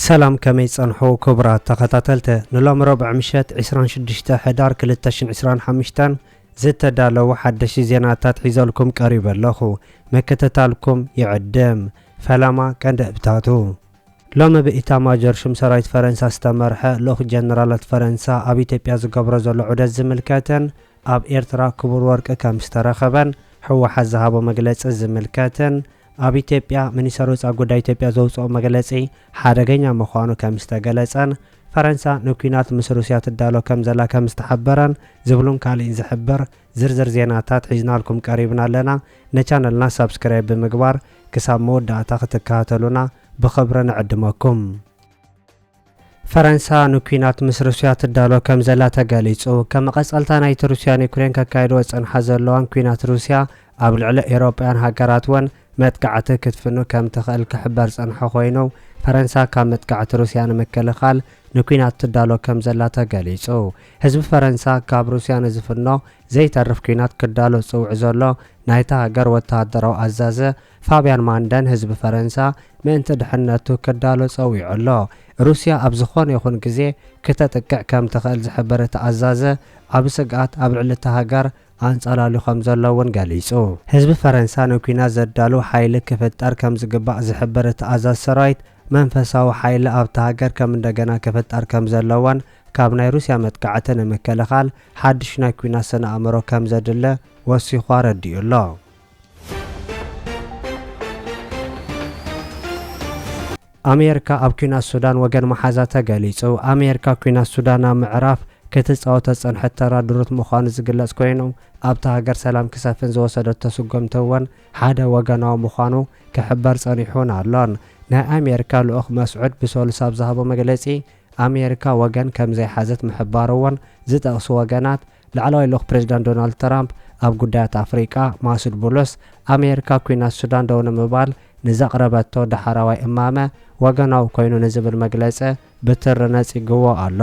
ሰላም፣ ከመይ ጸንሑ ክቡራት ተኸታተልቲ? ንሎሚ ረቡዕ ምሸት ዕስራን ሽዱሽተ ሕዳር ክልተ ሽሕን ዕስራን ሓሙሽተን ዝተዳለዉ ሓደሽቲ ዜናታት ሒዘልኩም ቀሪበ ኣለኹ። ምክትታልኩም ይዕድም። ፈለማ ቀንዲ እብታቱ። ሎሚ ብኢታማጆር ሹም ሰራዊት ፈረንሳ ዝተመርሐ ልኡኽ ጀነራላት ፈረንሳ ኣብ ኢትዮጵያ ዝገብሮ ዘሎ ዑደት ዝምልከትን ኣብ ኤርትራ ክቡር ወርቂ ከም ዝተረኸበን ህወሓት ዝሃቦ መግለጺ ዝምልከትን ኣብ ኢትዮጵያ ሚኒስተር ወጻኢ ጉዳይ ኢትዮጵያ ዘውጽኦ መግለጺ ሓደገኛ ምዃኑ ከም ዝተገለጸን ፈረንሳ ንኲናት ምስ ሩስያ ትዳሎ ከም ዘላ ከም ዝተሓበረን ዝብሉን ካልእን ዝሕብር ዝርዝር ዜናታት ሒዝናልኩም ቀሪብና ኣለና። ንቻነልና ሳብስክራይብ ብምግባር ክሳብ መወዳእታ ክትከታተሉና ብኽብሪ ንዕድመኩም። ፈረንሳ ንኲናት ምስ ሩስያ ትዳሎ ከም ዘላ ተገሊጹ። ከም መቐጸልታ ናይቲ ሩስያን ዩክሬን ከካይድዎ ዝጸንሓ ዘለዋን ኲናት ሩስያ ኣብ ልዕሊ ኤውሮጳውያን ሃገራት እውን መጥቃዕቲ ክትፍኑ ከም ትኽእል ክሕበር ዝጸንሐ ኮይኑ፣ ፈረንሳ ካብ መጥቃዕቲ ሩስያ ንምክልኻል ንኲናት ትዳሎ ከም ዘላ ተገሊጹ። ህዝቢ ፈረንሳ ካብ ሩስያ ንዝፍኖ ዘይተርፍ ኲናት ክዳሎ ዝጽውዕ ዘሎ ናይታ ሃገር ወተሃደራዊ ኣዛዚ ፋብያን ማንደን ህዝቢ ፈረንሳ ምእንቲ ድሕነቱ ክዳሎ ጸዊዑ ኣሎ። ሩስያ ኣብ ዝኾነ ይኹን ግዜ ክተጥቅዕ ከም ትኽእል ዝሕብር እቲ ኣዛዚ ዓቢ ስግኣት ኣብ ልዕሊ እታ ሃገር ኣንጸላልዩ ከም ዘሎ እውን ገሊጹ። ህዝቢ ፈረንሳ ንኲናት ዘዳሉ ሓይሊ ክፍጠር ከም ዝግባእ ዝሕብር እቲ ኣዛዚ ሰራዊት መንፈሳዊ ሓይሊ ኣብታ ሃገር ከም እንደገና ክፍጠር ከም ዘለዎን ካብ ናይ ሩስያ መጥቃዕቲ ንምክልኻል ሓድሽ ናይ ኲናት ስነ ኣእምሮ ከም ዘድሊ ወሲኹ ኣረዲኡ ኣሎ። ኣሜሪካ ኣብ ኲናት ሱዳን ወገን ምሓዛ ተገሊጹ። ኣሜሪካ ኲናት ሱዳን ኣብ ምዕራፍ ክትጻወቶ ዝጸንሐት ተራ ድሩት ምዃኑ ዝግለጽ ኮይኑ፣ ኣብታ ሃገር ሰላም ክሰፍን ዝወሰደቶ ስጉምቲ እውን ሓደ ወገናዊ ምዃኑ ክሕበር ጸኒሑን ኣሎን። ናይ ኣሜሪካ ልኡኽ መስዑድ ብሰሉስ ኣብ ዝሃቦ መግለጺ፣ ኣሜሪካ ወገን ከም ዘይሓዘት ምሕባሩ እውን ዝጠቕሱ ወገናት፣ ላዕለዋይ ልኡኽ ፕሬዚዳንት ዶናልድ ትራምፕ ኣብ ጉዳያት ኣፍሪቃ ማሱድ ቡሉስ፣ ኣሜሪካ ኲናት ሱዳን ደው ንምባል ንዘቕረበቶ ዳሕረዋይ እማመ ወገናዊ ኮይኑ ንዝብል መግለጺ ብትሪ ነጺግዎ ኣሎ።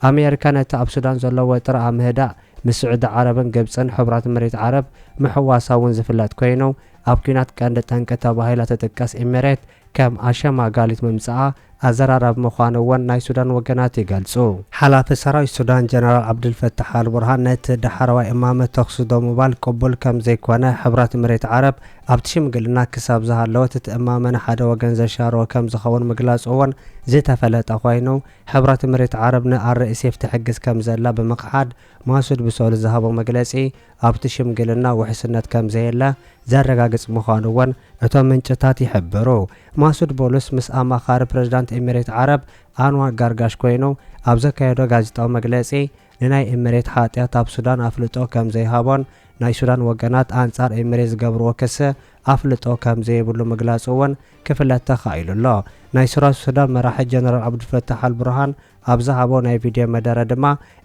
ኣሜሪካ ነቲ ኣብ ሱዳን ዘሎ ወጥሪ ኣብ ምህዳእ ምስ ስዑዲ ዓረብን ግብጽን ሕቡራት መሬት ዓረብ ምሕዋሳ እውን ዝፍለጥ ኮይኑ፣ ኣብ ኲናት ቀንዲ ጠንቂ ተባሂላ ትጥቀስ ኤሚሬት ከም ኣሸማጋሊት ምምጽኣ ኣዘራራቢ ምዃኑ እውን ናይ ሱዳን ወገናት ይገልጹ። ሓላፊ ሰራዊት ሱዳን ጀነራል ዓብዱልፈታሕ ኣልቡርሃን ነቲ ዳሕረዋይ እማመ ተኹሲ ደው ምባል ቅቡል ከም ዘይኮነ፣ ሕቡራት መሬት ዓረብ ኣብቲ ሽምግልና ክሳብ ዝሃለወት እቲ እማመ ንሓደ ወገን ዘሻረወ ከም ዝኸውን ምግላጹ እውን ዝተፈለጠ ኮይኑ፣ ሕብረት መሬት ዓረብ ንኣር ኤስ ኤፍ ትሕግዝ ከም ዘላ ብምኽሓድ፣ ማሱድ ብሰሉ ዝሃቦ መግለጺ ኣብቲ ሽምግልና ውሕስነት ከም ዘየለ ዘረጋግጽ ምዃኑ እውን እቶም ምንጭታት ይሕብሩ። ማሱድ ቦሉስ ምስ ኣማኻሪ ፕሬዚዳንት ኤሚሬት ዓረብ ኣንዋር ጋርጋሽ ኮይኑ ኣብ ዘካየዶ ጋዜጣዊ መግለጺ፣ ንናይ ኤሚሬት ሓጢኣት ኣብ ሱዳን ኣፍልጦ ከም ዘይሃቦን ናይ ሱዳን ወገናት ኣንጻር ኤሚሬት ዝገብርዎ ክሲ ኣፍልጦ ከም ዘይብሉ ምግላጹ እውን ክፍለጥ ተኻኢሉ ኣሎ። ናይ ሱራ ሱዳን መራሒ ጀነራል ዓብዱልፈታሕ ኣልቡርሃን ኣብ ዝሃቦ ናይ ቪድዮ መደረ ድማ፣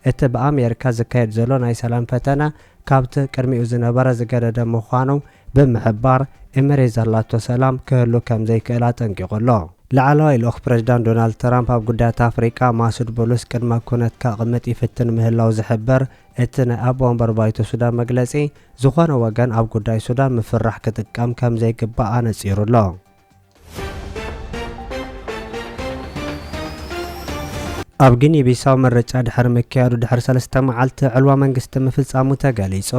እቲ ብኣሜሪካ ዝካየድ ዘሎ ናይ ሰላም ፈተነ ካብቲ ቅድሚኡ ዝነበረ ዝገደደ ምዃኑ ብምሕባር፣ ኤሚሬት ዘላቶ ሰላም ክህሉ ከም ዘይክእል ኣጠንቂቑ ኣሎ። ላዕለዋይ ልኡኽ ፕሬዚዳንት ዶናልድ ትራምፕ ኣብ ጉዳያት ኣፍሪቃ ማሱድ ቡሉስ ቅድመ ኩነት ከቕምጥ ይፍትን ምህላው ዝሕብር እቲ ናይ ኣቦ ወንበር ባይቶ ሱዳን መግለጺ፣ ዝኾነ ወገን ኣብ ጉዳይ ሱዳን ምፍርራሕ ክጥቀም ከም ዘይግባእ ኣነጺሩ ኣሎ። ኣብ ጊኒ ቢሳው ምርጫ ድሕሪ ምክያዱ ድሕሪ ሰለስተ መዓልቲ ዕልዋ መንግስቲ ምፍጻሙ ተገሊጹ።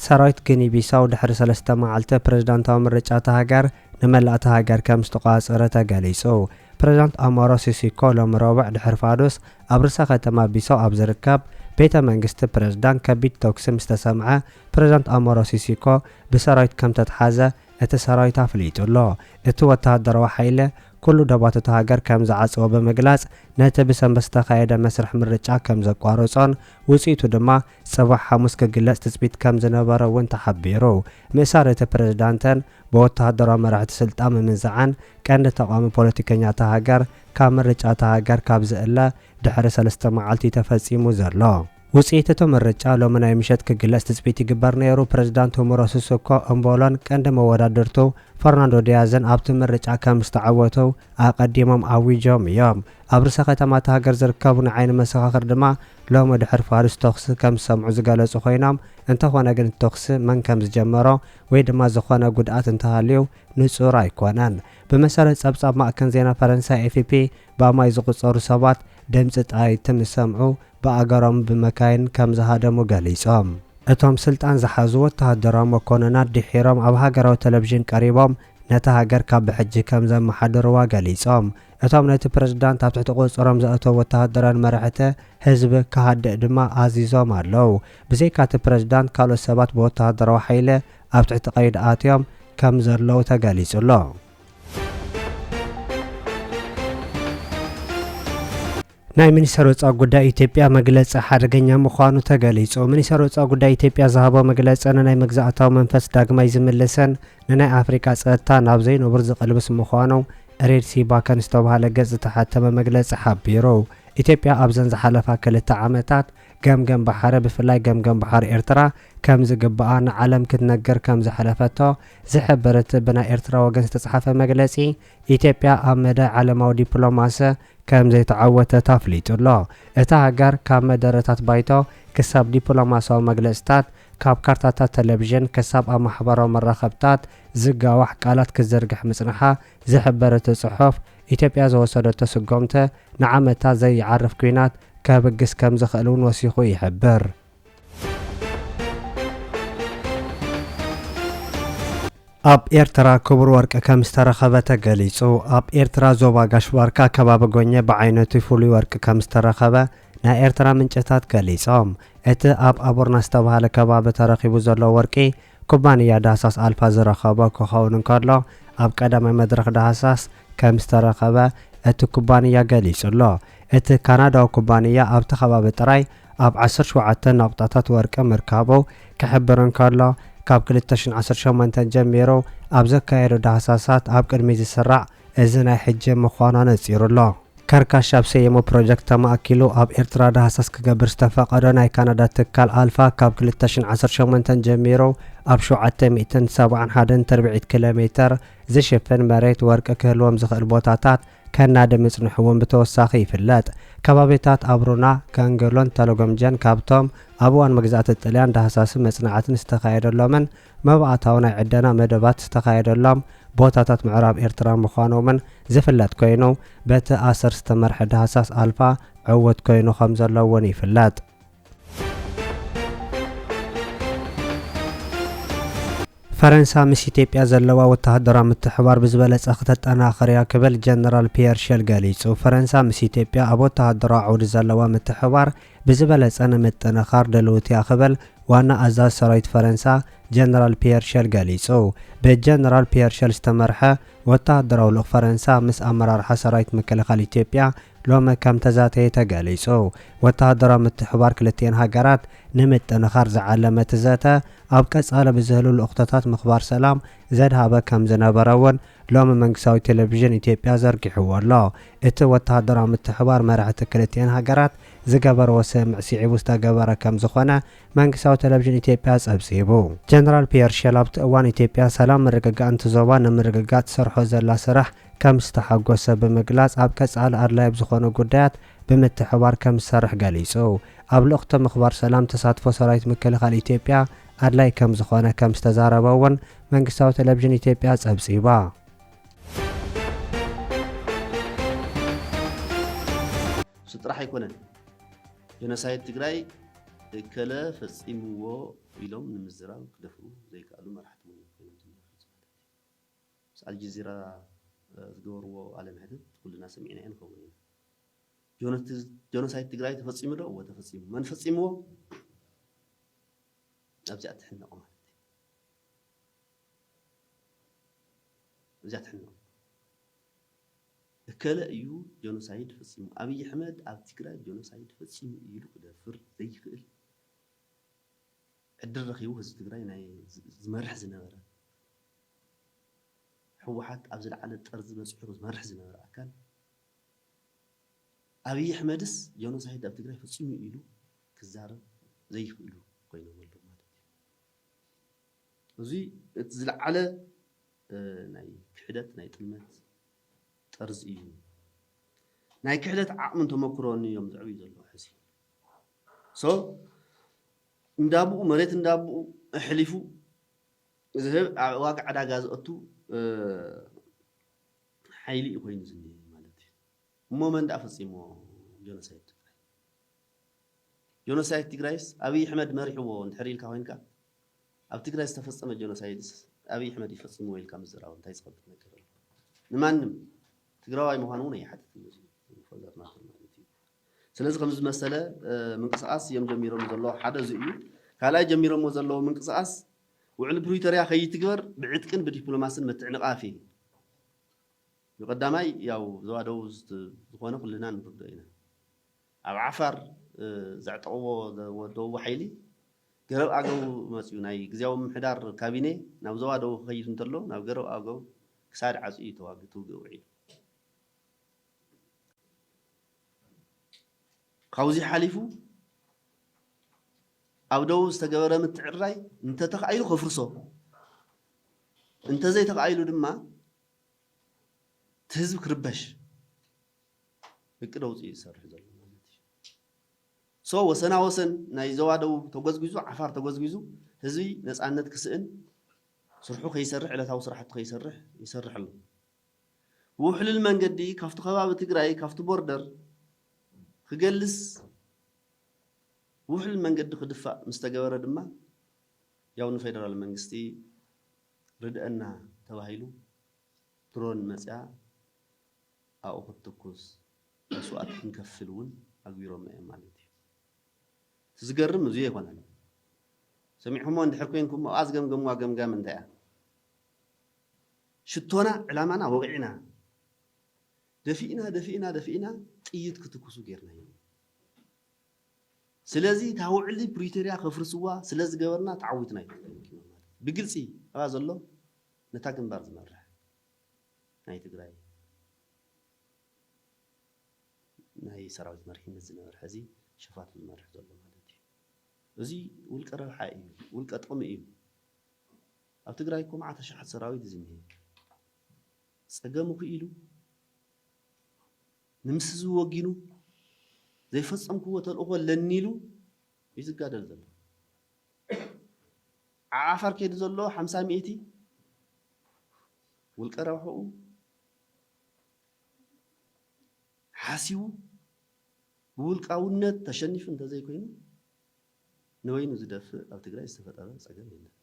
ሰራዊት ጊኒ ቢሳው ድሕሪ ሰለስተ መዓልቲ ፕሬዝዳንታዊ ምርጫ እታ ሃገር ንመላእ እታ ሃገር ከም ዝተቋጸረ ተገሊጹ። ፕሬዝዳንት ኣማሮ ሲሲኮ ሎሚ ረቡዕ ድሕሪ ፋዱስ ኣብ ርእሰ ከተማ ቢሳው ኣብ ዝርከብ ቤተ መንግስቲ ፕሬዝዳንት ከቢድ ተኩሲ ምስ ተሰምዐ፣ ፕሬዝዳንት ኣማሮ ሲሲኮ ብሰራዊት ከም ተትሓዘ እቲ ሰራዊት ኣፍሊጡ ኣሎ። እቲ ወተሃደራዊ ሓይሊ ኩሉ ዶባት እታ ሃገር ከም ዝዓጸወ ብምግላጽ፣ ነቲ ብሰንበት ዝተኻየደ መስርሕ ምርጫ ከም ዘቋረጾን ውጽኢቱ ድማ ጽባሕ ሓሙስ ክግለጽ ትጽቢት ከም ዝነበሮ እውን ተሓቢሩ። ምእሳር እቲ ፕሬዝዳንትን ብወተሃደራዊ መራሕቲ ስልጣን ምምንዛዕን ቀንዲ ተቓዋሚ ፖለቲከኛ እታ ሃገር ካብ ምርጫ እታ ሃገር ካብ ዝእለ ድሕሪ ሰለስተ መዓልቲ ተፈጺሙ ዘሎ። ውፅኢት እቲ ምርጫ ሎሚ ናይ ምሸት ክግለጽ ትፅቢት ይግበር ነይሩ። ፕሬዝዳንት ኡመሮ ሲሶኮ እምቦሎን ቀንዲ መወዳድርቱ ፈርናንዶ ዲያዝን ኣብቲ ምርጫ ከም ዝተዓወቱ ኣቐዲሞም ኣዊጆም እዮም። ኣብ ርእሰ ከተማ እታ ሃገር ዝርከቡ ንዓይኒ መሰኻኽር ድማ ሎሚ ድሕሪ ፋዱስ ተኹሲ ከም ዝሰምዑ ዝገለጹ ኮይኖም፣ እንተኾነ ግን እቲ ተኹሲ መን ከም ዝጀመሮ ወይ ድማ ዝኾነ ጉድኣት እንተሃልዩ ንጹር ኣይኮነን። ብመሰረት ጸብጻብ ማእከን ዜና ፈረንሳ ኤፍፒ፣ ብኣማይ ዝቑጸሩ ሰባት ድምጺ ጥይት ምስ ሰምዑ ብኣገሮም ብመካይን ከም ዝሃደሙ ገሊጾም። እቶም ስልጣን ዝሓዙ ወተሃደራዊ መኮንናት ድሒሮም ኣብ ሃገራዊ ቴሌቪዥን ቀሪቦም ነታ ሃገር ካብ ብሕጂ ከም ዘመሓድርዋ ገሊጾም። እቶም ነቲ ፕሬዝዳንት ኣብ ትሕቲ ቁጽጽሮም ዘእተዉ ወተሃደራውያን መራሕቲ ህዝቢ ክሃድእ ድማ ኣዚዞም ኣለዉ። ብዘይካ እቲ ፕሬዝዳንት ካልኦት ሰባት ብወተሃደራዊ ሓይሊ ኣብ ትሕቲ ቀይዲ ኣትዮም ከም ዘለዉ ተገሊጹ ኣሎ። ናይ ሚኒስተር ወጻኢ ጉዳይ ኢትዮጵያ መግለጺ ሓደገኛ ምዃኑ ተገሊጹ። ሚኒስተር ወጻኢ ጉዳይ ኢትዮጵያ ዝሃቦ መግለጺ ንናይ መግዛእታዊ መንፈስ ዳግማይ ዝምልስን ንናይ ኣፍሪቃ ጸጥታ ናብ ዘይንቡር ዝቕልብስ ምዃኑ ሬድ ሲ ባከን ዝተባህለ ገጽ ዝተሓተመ መግለጺ ሓቢሩ። ኢትዮጵያ ኣብዘን ዝሓለፋ ክልተ ዓመታት ገምገም ባሕሪ፣ ብፍላይ ገምገም ባሕሪ ኤርትራ ከም ዝግብኣ ንዓለም ክትነግር ከም ዝሓለፈቶ ዝሕብር እቲ ብናይ ኤርትራ ወገን ዝተጻሕፈ መግለጺ፣ ኢትዮጵያ ኣብ መዳይ ዓለማዊ ዲፕሎማሲ ከም ዘይተዓወተት ኣፍሊጡ ኣሎ። እታ ሃገር ካብ መደረታት ባይቶ ክሳብ ዲፕሎማሲያዊ መግለጽታት፣ ካብ ካርታታት ቴሌቪዥን ክሳብ ኣብ ማሕበራዊ መራኸብታት ዝጋዋሕ ቃላት ክትዝርግሕ ምጽንሓ ዝሕብር እቲ ጽሑፍ፣ ኢትዮጵያ ዝወሰደቶ ስጉምቲ ንዓመታት ዘይዓርፍ ኲናት ከብግስ ከም ዝኽእል እውን ወሲኹ ይሕብር። ኣብ ኤርትራ ክቡር ወርቂ ከም ዝተረኸበ ተገሊጹ። ኣብ ኤርትራ ዞባ ጋሽ ባርካ ከባቢ ጎኘ ብዓይነቱ ፍሉይ ወርቂ ከም ዝተረኸበ ናይ ኤርትራ ምንጭታት ገሊጾም። እቲ ኣብ ኣቦርና ዝተባህለ ከባቢ ተረኺቡ ዘሎ ወርቂ ኩባንያ ዳህሳስ ኣልፋ ዝረኸቦ ክኸውን እንከሎ፣ ኣብ ቀዳማይ መድረኽ ዳህሳስ ከም ዝተረኸበ እቲ ኩባንያ ገሊጹ ኣሎ። እቲ ካናዳዊ ኩባንያ ኣብቲ ከባቢ ጥራይ ኣብ ዓሰርተ ሸውዓተ ናቑጣታት ወርቂ ምርካቡ ክሕብር እንከሎ፣ ካብ ክልተ ሽሕን ዓሰርተ ሸሞንተን ጀሚሩ ኣብ ዘካየዶ ዳህሳሳት ኣብ ቅድሚት ዝስራዕ እዚ ናይ ሕጂ ምዃኑ ኣነጺሩ ኣሎ። ከርካሽ ኣብ ሰየሞ ፕሮጀክት ተማእኪሉ ኣብ ኤርትራ ዳህሳስ ክገብር ዝተፈቐዶ ናይ ካናዳ ትካል ኣልፋ ካብ ክልተ ሽሕን ዓሰርተ ሸሞንተን ጀሚሩ ኣብ ሸውዓተ ሚእትን ሰብዓን ሓደን ትርብዒት ኪሎ ሜተር ዝሽፍን መሬት ወርቂ ክህልዎም ዝኽእል ቦታታት ከናዲ ምጽንሑ እውን ብተወሳኺ ይፍለጥ። ከባቢታት ኣብሩና፣ ጋንገሎን ተለጎምጀን ካብቶም ኣብ እዋን መግዛእቲ ጥልያን ዳህሳስን መጽናዕትን ዝተኻየደሎምን መባእታዊ ናይ ዕደና መደባት ዝተኻየደሎም ቦታታት ምዕራብ ኤርትራ ምዃኖምን ዝፍለጥ ኮይኑ፣ በቲ ኣሰር ዝተመርሐ ዳህሳስ ኣልፋ ዕዉት ኮይኑ ከም ዘሎ እውን ይፍለጥ። ፈረንሳ ምስ ኢትዮጵያ ዘለዋ ወተሃደራዊ ምትሕባር ብዝበለጸ ክተጠናኽር እያ ክብል ጀነራል ፒየር ሸል ገሊጹ። ፈረንሳ ምስ ኢትዮጵያ ኣብ ወተሃደራዊ ዓውዲ ዘለዋ ምትሕባር ብዝበለጸ ንምጥንኻር ድልውቲ እያ ክብል ዋና ኣዛዚ ሰራዊት ፈረንሳ ጀነራል ፒየር ሸል ገሊጹ። ብጀነራል ፒየር ሸል ዝተመርሐ ወተሃደራዊ ልኡኽ ፈረንሳ ምስ ኣመራርሓ ሰራዊት ምክልኻል ኢትዮጵያ ሎሚ ከም ተዛተየ ተገሊጹ። ወተሃደራዊ ምትሕባር ክልቲኤን ሃገራት ንምጥንኻር ዝዓለመ እቲ ዘተ፣ ኣብ ቀጻሊ ብዝህሉ ልኡኽቶታት ምኽባር ሰላም ዘድሃበ ከም ዝነበረ እውን ሎሚ መንግስታዊ ቴሌቪዥን ኢትዮጵያ ዘርጊሕዎ ኣሎ። እቲ ወተሃደራዊ ምትሕባር መራሕቲ ክልቲኤን ሃገራት ዝገበርዎ ስምምዕ ስዒቡ ዝተገበረ ከም ዝኾነ መንግስታዊ ቴሌቪዥን ኢትዮጵያ ጸብጺቡ። ጀነራል ፒየር ሸል ኣብቲ እዋን ኢትዮጵያ ሰላም ምርግጋእ እቲ ዞባ ንምርግጋእ ትሰርሖ ዘላ ስራሕ ከም ዝተሓጎሰ ብምግላጽ፣ ኣብ ቀጻሊ ኣድላዪ ኣብ ዝኾኑ ጉዳያት ብምትሕባር ከም ዝሰርሕ ገሊጹ። ኣብ ልእኽቶ ምኽባር ሰላም ተሳትፎ ሰራዊት ምክልኻል ኢትዮጵያ ኣድላዪ ከም ዝኾነ ከም ዝተዛረበ እውን መንግስታዊ ቴሌቪዥን ኢትዮጵያ ጸብጺባ። እሱ ጥራሕ ኣይኮነን። ጀኖሳይድ ትግራይ እከለ ፈጺምዎ ኢሎም ንምዝራብ ክደፍሩ ዘይከኣሉ መራሕቲ እውን ኮይኖም ዝነበሩ ህዝብታት እዮም። ምስ ኣልጀዚራ፣ እ፣ ዝገበርዎ ቃለ መሕትት ኩልና ሰሚዕናዮ ንኸውን ኢና። ጆኖት-፣ ጆኖሳይድ ትግራይ ተፈጺሙ ዶ? እወ፣ ተፈጺሙ። መን ፈጺምዎ? ኣብዚኣ ትሕነቑ ማለት እዩ። ኣብዚኣ ትሕነቑ። እከለ እዩ ጀኖሳይድ ፈጺሙ። ኣብይ ኣሕመድ ኣብ ትግራይ ጀኖሳይድ ፈጺሙ ኢሉ ክደፍር ዘይኽእል ዕድል ረኺቡ ህዝቢ ትግራይ ናይ ዝ-፣ ዝመርሕ ዝነበረ፣ ህወሓት ኣብ ዝለዓለ ጠርዚ በፂሑ ዝመርሕ ዝነበረ ኣካል፣ ኣብይ ኣሕመድስ ጀኖሳይድ ኣብ ትግራይ ፈፂሙ ኢሉ ክዛረብ ዘይኽእሉ ኮይኖም ኣለዉ ማለት እዩ። እዚ እቲ ዝለዓለ ናይ ክሕደት ናይ ጥልመት ጠርዚ እዩ። ናይ ክሕደት ዓቕምን ተመክሮን እዮም ዘዕብዩ ዘለዉ ሕዚ። ሶ እንዳብኡ መሬት እንዳብኡ ኣሕሊፉ ዝህብ ኣብ ዋጋ ዕዳጋ ዘእቱ ሓይሊ እዩ ኮይኑ ዝኒሀ ማለት እዩ። እሞ መን ደኣ ፈፂሞ ጀኖሳይድ ትግራይ? ጀኖሳይድ ትግራይስ ኣብይ ኣሕመድ መሪሕዎ እንድሕር ኢልካ ኮይንካ ኣብ ትግራይ ዝተፈፀመ ጀኖሳይድስ ኣብይ ኣሕመድ ይፈፂምዎ ኢልካ ምዝራብ እንታይ ዝኸብድ ነገር ኣሎ? ንማንም ትግራዋይ ምዃኑ እውን ኣይሓትትን እዩ። ስለዚ ከምዚ ዝመሰለ ምንቅስቃስ እዮም ጀሚሮም ዘለዉ። ሓደ እዚ እዩ። ካልኣይ ጀሚሮምዎ ዘለዉ ምንቅስቃስ ውዕል ፕሪቶርያ ከይትግበር ብዕጥቅን ብዲፕሎማስን ምትዕንቃፍ እዩ። ብቐዳማይ ያው ዞባ ደቡብ ዝኾነ ኩልና ንርድኦ ኢና። ኣብ ዓፋር ዘዕጠቕዎ ደቡብ ሓይሊ ገረብ ኣገው መፅዩ ናይ ግዜያዊ ምምሕዳር ካቢኔ ናብ ዞባ ደቡብ ክኸይድ እንተሎ ናብ ገረብ ኣገው ክሳድ ዓፅዩ እዩ ተዋጊ ትውግእ ውዒሉ። ካብዚ ሓሊፉ ኣብ ደቡብ ዝተገበረ ምትዕርራይ እንተተኻኢሉ ከፍርሶ፣ እንተዘይተኻኢሉ ድማ እቲ ህዝቢ ክርበሽ እቅድ ኣውፂኡ ዝሰርሕ ዘሎ ማለት እዩ። ሶ ወሰና ወሰን ናይ ዞባ ደቡብ ተጎዝጒዙ፣ ዓፋር ተጎዝጒዙ ህዝቢ ነፃነት ክስእን ስርሑ ከይሰርሕ ዕለታዊ ስራሕቱ ከይሰርሕ ይሰርሕ ኣሎ። ብውሕሉል መንገዲ ካብቲ ከባቢ ትግራይ ካብቲ ቦርደር ክገልስ ብውሕሉል መንገዲ ክድፋእ ምስ ተገበረ ድማ ያው ንፌደራል መንግስቲ ርድአና ተባሂሉ ድሮን መፅያ ኣብኡ ክትትኩስ መስዋእቲ ክንከፍል እውን ኣግቢሮምና እዮም ማለት እዩ። እቲ ዝገርም እዚ ኣይኮነን። ሰሚዕኩሞ እንድሕር ኮይንኩም ኣብኣ ዝገምገምዋ ገምጋም እንታይ እያ? ሽቶና ዕላማና ወቂዕና ደፊእና ደፊእና ደፊእና ጥይት ክትኩሱ ጌርና እዩ። ስለዚ እታ ውዕሊ ፕሪቶርያ ከፍርስዋ ስለ ዝገበርና ተዓዊትና እዩ። ብግልፂ ኣብኣ ዘሎ ነታ ግንባር ዝመርሕ ናይ ትግራይ ናይ ሰራዊት መሪሕነት ዝነበረ ሕዚ ሸፋቱ ዝመርሕ ዘሎ ማለት እዩ። እዚ ውልቀ ረብሓ እዩ፣ ውልቀ ጥቕሚ እዩ። ኣብ ትግራይ እኮ መዓት ኣሽሓት ሰራዊት እዩ ዝኒሀ። ፀገሙ ክኢሉ ንምስ ህዝቢ ወጊኑ ዘይፈፀምክዎ ተልእኾ ኣለኒ ኢሉ እዩ ዝጋደል ዘሎ። ዓፋር ከይዱ ዘሎ ሓምሳ ሚእቲ ውልቀ ረብሕኡ ሓሲቡ ብውልቃውነት ተሸኒፉ እንተዘይኮይኑ ንበይኑ ዝደፍእ ኣብ ትግራይ ዝተፈጠረ ፀገም የለን።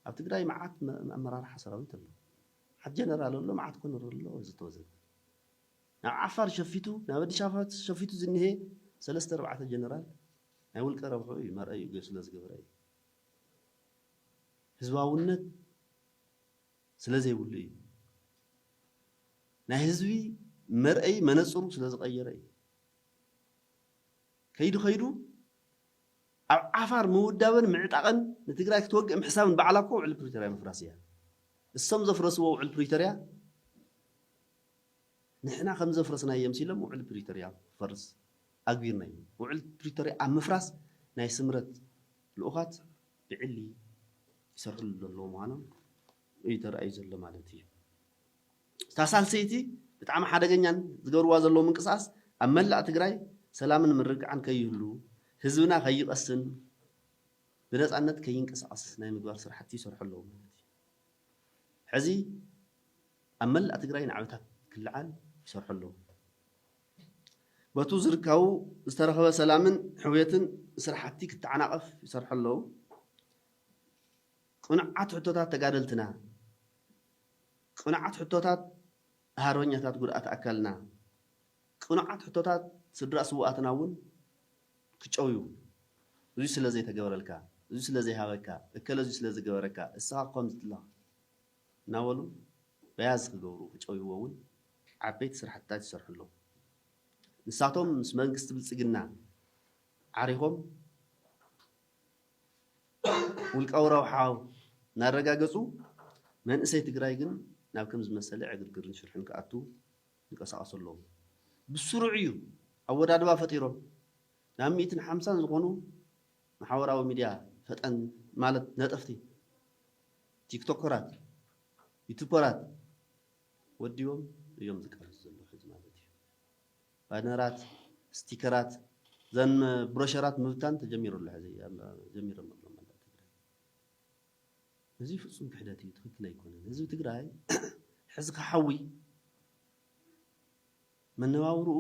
ኣብ ትግራይ መዓት መ- ኣመራርሓ ሰራዊት ኣሎ፣ መዓት ጀነራል ኣሎ፣ መዓት ኮነር ኣሎ ዝተወዘተ። ናብ ዓፋር ሸፊቱ ናብ ኣዲስ ኣበባ ሸፊቱ ዝኒሄ ሰለስተ ኣርባዕተ ጀነራል ናይ ውልቀ ረብሑ እዩ መርአዩ ገ ስለ ዝገበረ እዩ። ህዝባውነት ስለ ዘይብሉ እዩ። ናይ ህዝቢ መርአይ መነፅሩ ስለ ዝቐየረ እዩ። ከይዱ ከይዱ ኣብ ዓፋር ምውዳብን ምዕጣቕን ንትግራይ ክትወግእ ምሕሳብን ባዕላ እኮ ውዕል ፕሪቶርያ ምፍራስ እያ። እሶም ዘፍረስዎ ውዕል ፕሪቶርያ ንሕና ከም ዘፍረስናዮ ምሲሎም ውዕል ፕሪቶርያ ክፈርስ ኣግቢርናዮ። ውዕል ፕሪቶርያ ኣብ ምፍራስ ናይ ስምረት ልኡኻት ብዕሊ ይሰርሕሉ ዘለዉ ምዃኖም እዩ ተራእዩ ዘሎ ማለት እዩ። እታ ሳልሰይቲ ብጣዕሚ ሓደገኛን ዝገብርዋ ዘለዉ ምንቅስቃስ ኣብ መላእ ትግራይ ሰላምን ምርግጋዕን ከይህሉ ህዝብና ከይቐስን ብነፃነት ከይንቀሳቐስ ናይ ምግባር ስራሕቲ ይሰርሑ ኣለዉ ማለት እዩ። ሕዚ ኣብ መላእ ትግራይ ናዕብታት ክለዓል ይሰርሑ ኣለዉ። በቱ ዝርካቡ ዝተረኸበ ሰላምን ሕውየትን ስራሕቲ ክተዓናቐፍ ይሰርሑ ኣለዉ። ቅኑዓት ሕቶታት ተጋደልትና፣ ቅኑዓት ሕቶታት ሃርበኛታት ጉድኣት ኣካልና፣ ቅኑዓት ሕቶታት ስድራ ስውኣትና እውን ክጨውዩ፣ እዚ ስለ ዘይተገበረልካ፣ እዚ ስለ ዘይሃበካ፣ እከለ እዚ ስለ ዝገበረካ፣ እስኻ ከምዚ ትላ እናበሉ በያዝ ክገብሩ ክጨውይዎ እውን ዓበይቲ ስራሕትታት ይሰርሑ ኣለዉ። ንሳቶም ምስ መንግስቲ ብልፅግና ዓሪኾም ውልቃዊ ረብሓ እናረጋገፁ መንእሰይ ትግራይ ግን ናብ ከም ዝመሰለ ዕግርግርን ሽርሕን ክኣቱ ይንቀሳቐሱ ኣለዉ። ብስሩዕ እዩ ኣወዳድባ ፈጢሮም ናብ ሚእትን ሓምሳን ዝኾኑ ማሕበራዊ ሚድያ ፈጠን ማለት ነጠፍቲ ቲክቶከራት፣ ዩቱበራት ወዲቦም እዮም ዝቃለሱ ዘለዉ ሕዚ ማለት እዩ። ባነራት፣ ስቲከራት፣ ዘን ብሮሸራት ምብታን ተጀሚሩ ኣሎ ሕዚ ጀሚሮም ኣለዉ መላእ ትግራይ። እዚ ፍጹም ክሕደት እዩ፣ ትኽክል ኣይኮነን። ህዝቢ ትግራይ ሕዚ ክሓዊ መነባብርኡ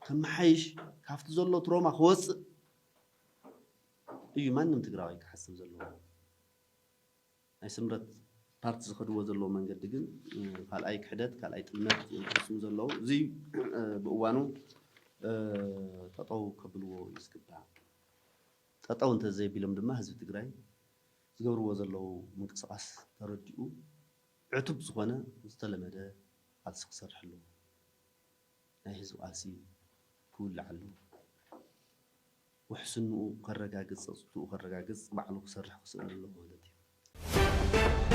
ከመሓይሽ ካብቲ ዘሎ ትሮማ ክወፅእ እዩ ማንም ትግራዋይ ክሓስብ ዘለዎ። ናይ ስምረት ፓርቲ ዝኸድዎ ዘለዉ መንገዲ ግን ካልኣይ ክሕደት ካልኣይ ጥልመት እዮም ዝፍፅሙ ዘለዉ። እዚ ብእዋኑ ጠጠው ከብልዎ እዩ ዝግባእ። ጠጠው እንተዘይቢሎም ድማ ህዝቢ ትግራይ ዝገብርዎ ዘለዉ ምንቅስቃስ ተረዲኡ ዕቱብ ዝኾነ ዝተለመደ ቃልሲ ክሰርሕ ኣለዎ። ናይ ህዝቢ ቃልሲ ክውላዕ ኣለዎ። ውሕስንኡ ከረጋግፅ፣ ፀፅትኡ ከረጋግፅ ባዕሉ ክሰርሕ ክስእል ኣለዎ ማለት እዩ።